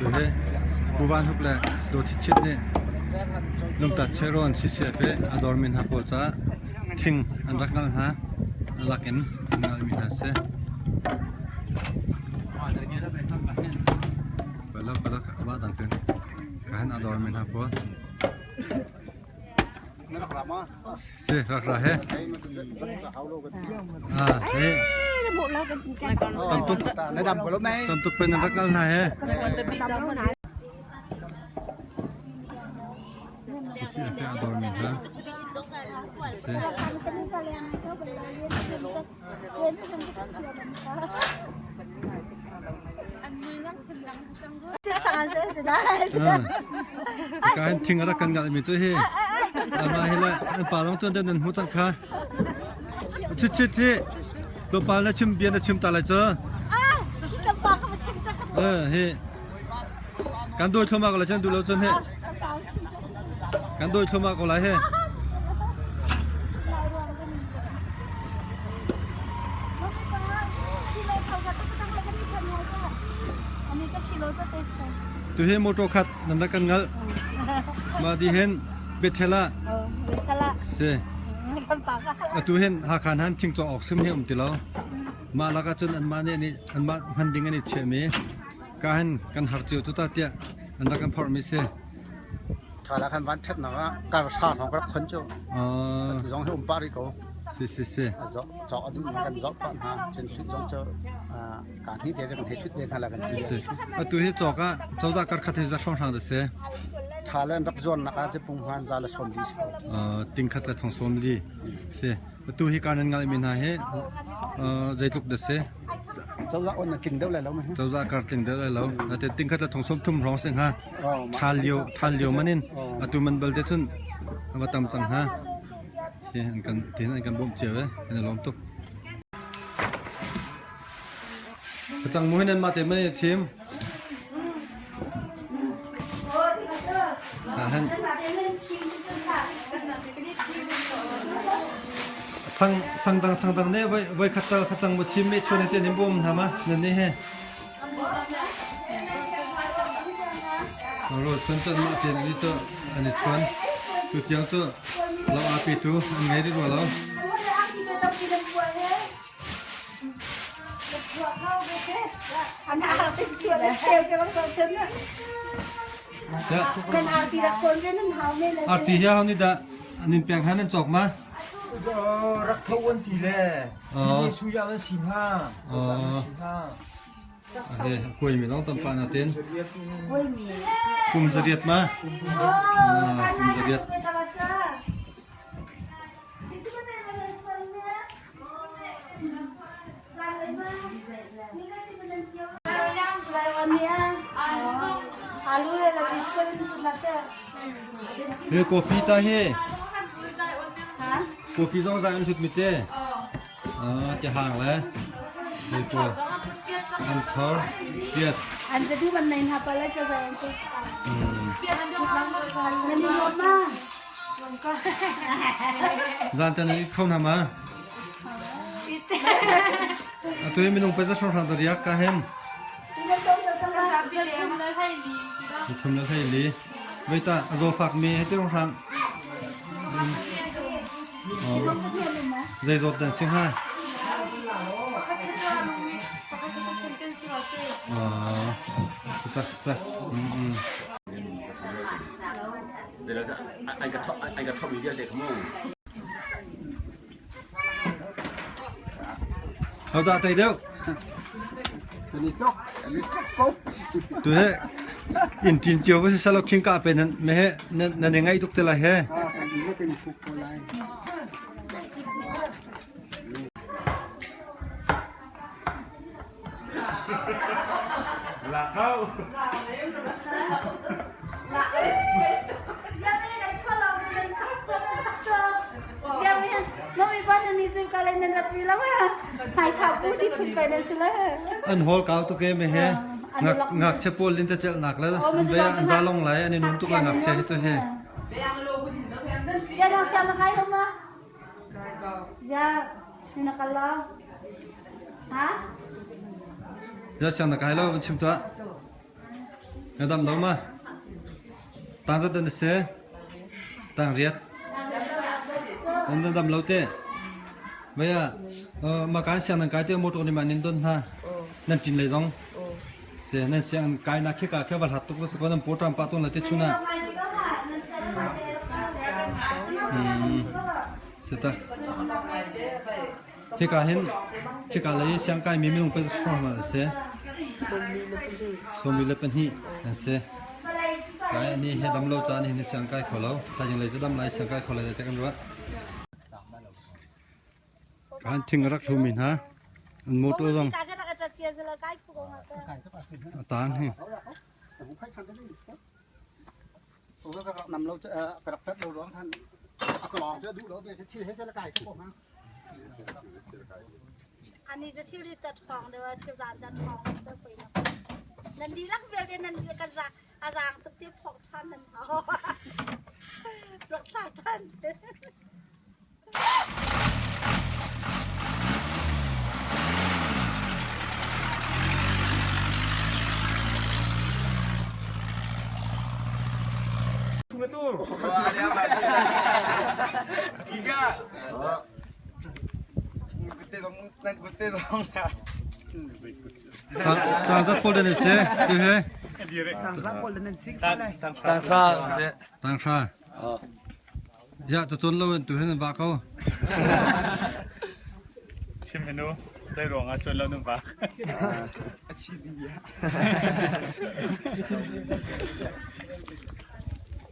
Tuhi Pu Van Hup le Daw Chit Chit nih lungtat chehrawn CCF i a dawrmi hna pawl caah thing an rak ngalh hna. A lak in an ngalhmi hna a si. Palak palak a bah dang tin ka han a dawrmi hna pawl. Si rak ra he. Ah he. Tam tuk tam tuk pen rak ngal hna he. Si si a dor mi hna. Si. Ka hin thing a rak kan ngalh mi cu hi ama hi le an pa long tuan nan hmu cang kha chit chit hi tlawmpal na chim bia na chim ta lai cu eh hi kan doi thloma ko lai chan du lo cun hi kan doi thloma ko lai he Tuhi motor khat nan rak kan ngal. Mah di hin Bethel ah si. Atu hin Hakha han thingcaw awk sim hi um ti lo. Mah lak ahcun anmah nih nih anmah hman ding an i chiahmi ka hin kan har cio tu ta tiah an rak kan phorhmi si. Thala khan van ṭhatnak ah kar hra hrawng ka rak khon cu. Atu zong hi um pah rih ko. Si si si. Cawk a duh kan zoh pah hna. Cun thut zong cu ka hni te kan hei thut ve hna la kan ti. Atu hi cawk ah cozah kar khat hi za hrawng hrang da si. Tha le an rak zuarnak ah cu punghman za le sawm li si ko. Ting khat le thong sawm li si. Atu hi kan ngal mi hna hi zeitluk da si. Cozah on na tling deuh lai lo ma? Cozah kar tling deuh lai lo. Ate ting khat le thong sawm thum hrawng sing ha. Thal lio thal lio manin atu man bal te cun va tam cang ha. Hi an kan tin an kan bawmh cio e an i lawm tuk. Facang mu hin an mah te mei thim. Han sang sang dang sang dang ne voi voi khat tal facang mu thim me chuan te nim bom hna ma nan ni he. Ro chun cun mah te ni cu an i chuan. Tu tiang cu lo a pe tu an ngei rih rua lo. Arti hi ho nih dah an in pek hna nan cawk ma? Rak tho an ti le. Suya an si hna. He kuai mi lawng tam pa na ten. Kum zariat ma? Kum zariat. He coffee ta he. Coffee zong zai an hlut mi te. Ti hang le hei pu an thor piat. Anจะดูมันในหาปลาจะใส่อันตัวมันนี่ลมมา Zan tan i kho na ma. Atu hi minung pe za hrang hrang riak ka hen. Thum le thai li. Veita a zo fak mi he ti hrang. Zeizawt dan si hnga? Tak tak. Ai ka thok mi vialte kha mu. Hodah tei deuh? Kan i tlok, kan i tlok ko. Tu he inn tin cio va si salo khing ka pe nan me he nan i ngaih tuk te lai he. Ah, kan i kan i fuk ko lai. La kau. An hol kau tuk e me he ngakchia pawl in ta chelh nak le an ve an za long lai an i num tuk la ngakchia hi chu he. Ya siang na kai lo van chim tuah. Na dam lo ma? Tang zat na si? Tang riat. Nan dam lo te. Vaya ma kan siang nan kai te motor ni ma nin don hna. Nan tin lei zong. Se nan siang kai na khi ka khe wal hat tuk so ko nan program pa ton la te chuna. Seta. Hika hin hika lei siangkai mi minung pe hrawng hna an si. 22 an si. Kai ani he dam lo caan hin siangkai kho lo. Thaizing lei cu dam lai siangkai kho lai te kan ruah. Kan thing rak hlu mi hna. An motor zong a tang hi. Nam lo ka rak pet lo ruang khan a ka lawng cu duh lo bia thil he se la kai ko ha. Ani za thil ri ta thong de wa thil zan ta thong cha pui na. Nan di lak bel de nan ka za a zang tuk ti phok than nan ho. Rak thla than. Tangzat pawl den si tu he. Tanghra si. Tanghra. Ya cacun lo in tu hin va ko. Chim henu zei ruang ah cun lo nan vak.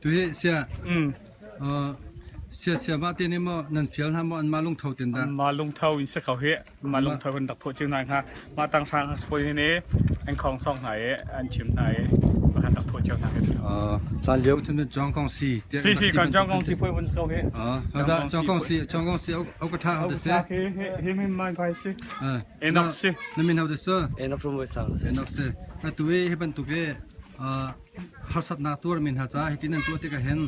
Tu hi sia sia sia ma te ni mo nan fial hna mo an ma lungtho tin da. Ma lungtho in se ko hi ma lungtho kan rak thawh cio hna hnga ma tang hrang spoi ni an khong song hna i an chim hna i kan rak thawh cio hna hi si. Hlan lio cun Jong Kong Si Si si kan Jong Kong Si phoi vun ko hi. Da Jong Kong Si Jong Kong Si au ka tha hau de se. Hi hi min mai phai si. Enoch si. Na min hau de se. Enoch from Sang si. Enoch si. Atu hi bantuk e harsatnak tuar min ha cha hi tin an tuah tikah hin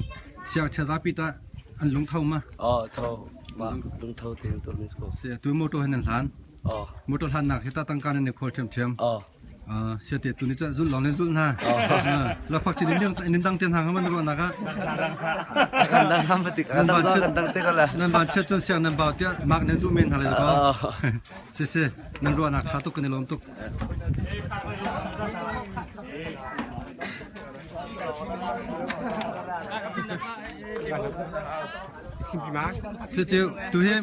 siangchia zapi ta an lungtho ma. Oh tho ma lungtho te to min ko. Si tu motor hin an hlan. Oh motor hlan nak hi ta tangka nan khol thiam thiam. Oh sia te tu ni cha zul long len zul na. La phak tin ding nin dang ten hang man ro na ka. Kan dang ham patik kan dang kan dang te kala. Nan ban chet chun siang nan bau tia mak nan zu men hale ko. Si si nan ro nak tha tuk kan lom tuk. Si cu tu hi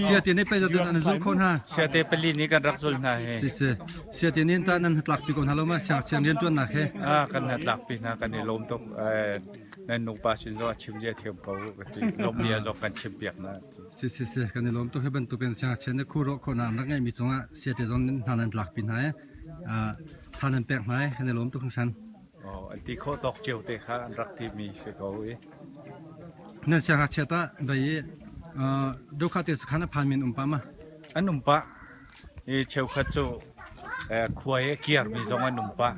sia te ne pe an zul khon ha. Sia te pali ni kan rak zul hna he. Si si sia te nin ta nan tlak pi ko hna lo ma siang siang rian tuan nak he. Ah kan tlak pi hna kan i lawm tuk nan nupa sin zo a chim je thiam ko ka ti lom bia zo kan chim piak na. Si si si kan i lawm tuk hi bantukin siangchian nih khuro khawhnak an rak ngeihmi cungah siate zong hna nan tlak pi hna i tha nan pek hna i kan i lawm tuk hringhran. Oh, an ti khawh tawk cio te kha an rak timi si ko i. Nan siangngakchia tah bei i dukha te sakhan a phan min um pa ma? An um pah. I cheukhat cu khua i kiarmi zong an um pah.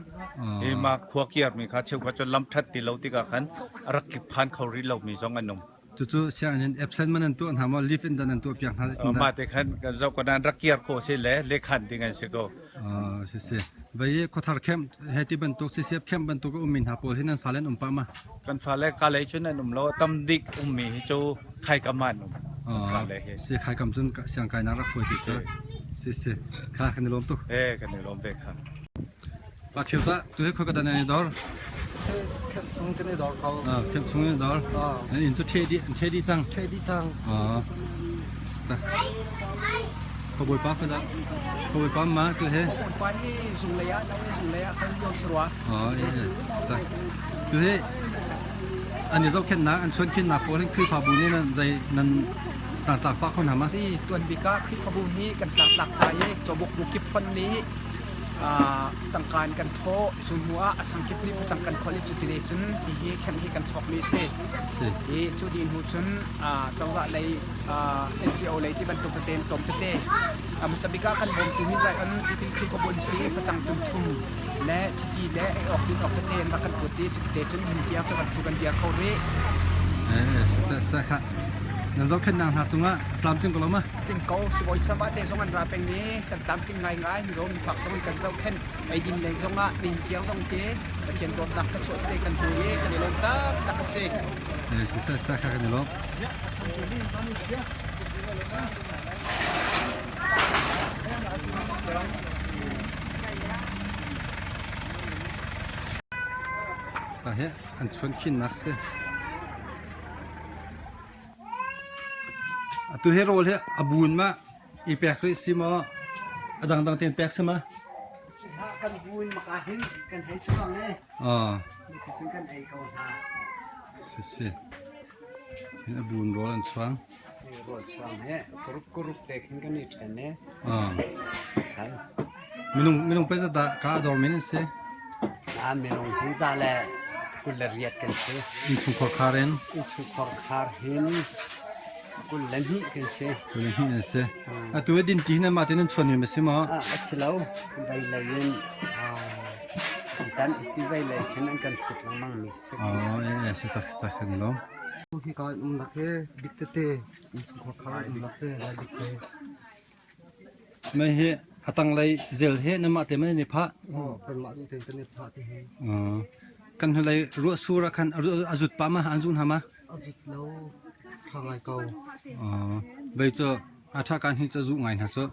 I mah khua kiarmi kha cheukhat cu lam ṭhat ti lo tikah khan a rak phan kho rih lomi zong an um. Cucu sianginn absent man an tuah hna maw leave in dan an tuah piak hna zeitin Mah te khan kan zoh ko nan rak kiar khawh si le lekhan ding an si ko. Si si. Vai khuathar camp he ti bantuk CCF camp bantuk a ummi hna pawl hi nan fale an um pah ma? Kan fale ka lei cun an um lo tam dik ummi hi cu khaikam ah an um. Kan fale hi. Si khaikam cun siangkai nak rak hruai ti cu. Si si. Kha kan i lawm tuk. Eh kan i lawm ve kha. Pa Ṭhio tah tu hi khoi ka dan i dor? Camp chung kan i dor ko. Camp chung i dor. An inn cu ṭhe dih, an ṭhe dih cang. Ṭhe dih cang. Khuabawipa kha dah? Khuabawipa ma tu hi? Khuabawipa hi zung lei ah, nang zung lei ah kan lio si rua. Tu hi an i zohkhenhnak, an chuankhinnak pawl hin Khrihfabu nih nan zei nan tlangtlak pah kho hna ma? Si, tuan bik ah Khrihfabu nih kan tlangtlak hna i cawbuk bu kip fon nih tangka in kan thawh cu hnu ah a sangkip nih facang kan kholh i cu ti cun hihi camp hi kan thawkmi a si. I cu dih hnu cun cozah lei NGO lei ti bantuk tete in tlawm tete hmasa bik ah kan bawmtu hi Zion tipil Khrihfabu an si facang tum thum le chiti le ei awk din awk tete an rak kan put i cu tete cun hin tiang cu kan thu kan dir kho rih. Sa kha. Nan zohkhenhnak hna cungah a tlamtling ko lo ma? Tling ko sibawi sama te zong an ra peng i kan tlamtling ngaingai miro mifak zong kan zohkhenh eidin lei zongah nihin tiang zong te Pathian dawtnak ka chuah te kan hmu i kan i lawm taktak a si. Si sa sa kha kan i lawm. Ta he an chuan khinnak si. Atu hi rawl hi a bun ma i pek rih si maw a dangdang tein pek si ma? Sihlah kan bun maka hin kan hei chuang e. Ah. Cun kan ei ko hna. Si si. Hin a bun rawl an chuang. Rawl chuang he kurup kurup te khin kan i then e. Ah. Minung minung pe dah ka dor min si. A minung hin za le kul le riat kan si. Innchungkhar khar in. Innchungkhar khar hin 22 kan si. 22 an si. Atu din ti hin mah tin an chuan mi si maw? A si lo. Vei lei in tan ti vei lei khin an kan phut lengmang mi si. Oh, eh, si tak si tak kan lo. Hi ka um nak he bik tete innchungkhar khar um nak se lai bik te. Mei hi a tanglei zel hi nanmah te man i phah. Aw, kanmah duh tein kan i phah ti hi. Kan hnulei ruah sur ah khan a zut pah ma an zun hna ma? A zut lo, tha ngai ko. Vei cu a tha kan hi cu zu ngai hna cu.